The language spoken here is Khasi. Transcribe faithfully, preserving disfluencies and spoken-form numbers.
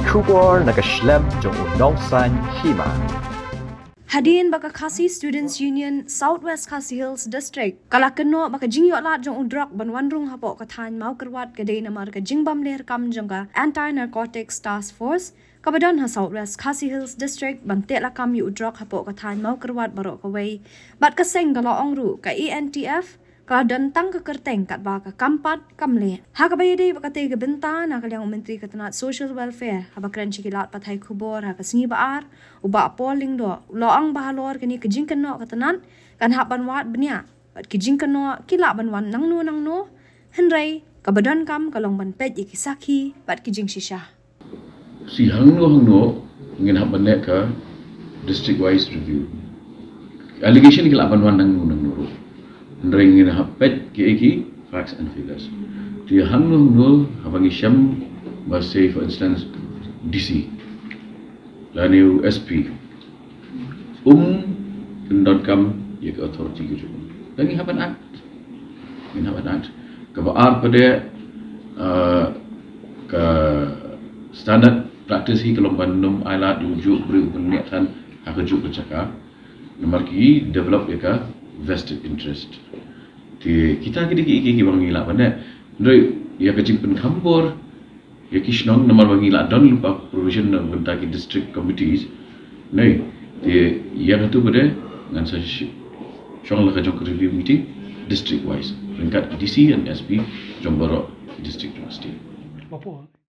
Khubor na ka shlem jong u nongsan hima. Hadien ba ka Khasi Students Union South West Khasi Hills District ka la kynnoh ba ka jingïoh lad jong u drok ban wan rung hapoh ka thaiñ Mawkyrwat ka dei namar ka jingbam leh kam jong ka Anti Narcotics Task Force kaba don ha South West Khasi Hills District ban teh lakam ïa u drok hapoh ka thaiñ Mawkyrwat baroh kawei. Bad ka seng ka la ong ruh ka A N T F ka la don tang ka kyrteng katba ka kam pat kam leh. Ha kaba ïadei bad katei ka bynta na ka liang u Myntri ka tnat Social Welfare haba kren sha ki lad pathai khubor ha ka sngi ba ar, u Bah Paul Lyngdoh u la ong ba halor kane ka jingkynnoh ka tnat kan hap ban wad bniah bad ki jingkynnoh ki lah ban wan nangno nangno, hynrei kaba donkam ka long ban peit ïa ki sakhi bad ki jingshisha. Si hangno hangno ngin hap ban leh ka district wise review. Allegation ki lah ban wan nangno nangno ruh. Hynrei ngin hap peit kiei ki facts and figures. Te hangno hangno haba ngi shem ba, say for instance, D C lane u S P um pyndonkam ïa ka authority ka jong u, te ngi hap ban act. Ngi hap ban act. Kaba ar pat de, ah, ka standard practice hi ka long ban ym ai lad ïa u juh briew u pynïaid than ha kajuh ka jaka. Namar ki develop ïa ka vested interest. Te kita ki dei kiei kiei kiba ngi lah ban leh. Hynrei ïa ka jingpynkhambor ïa ki shnong namar ba ngi lah don lypa provision na ka bynta ki district committees. Nei, te ïa katu pat de ngan sa sh- shong la ka jong ka review meeting district wise ryngkat ki D C and S P jong baroh ki district jong ka state.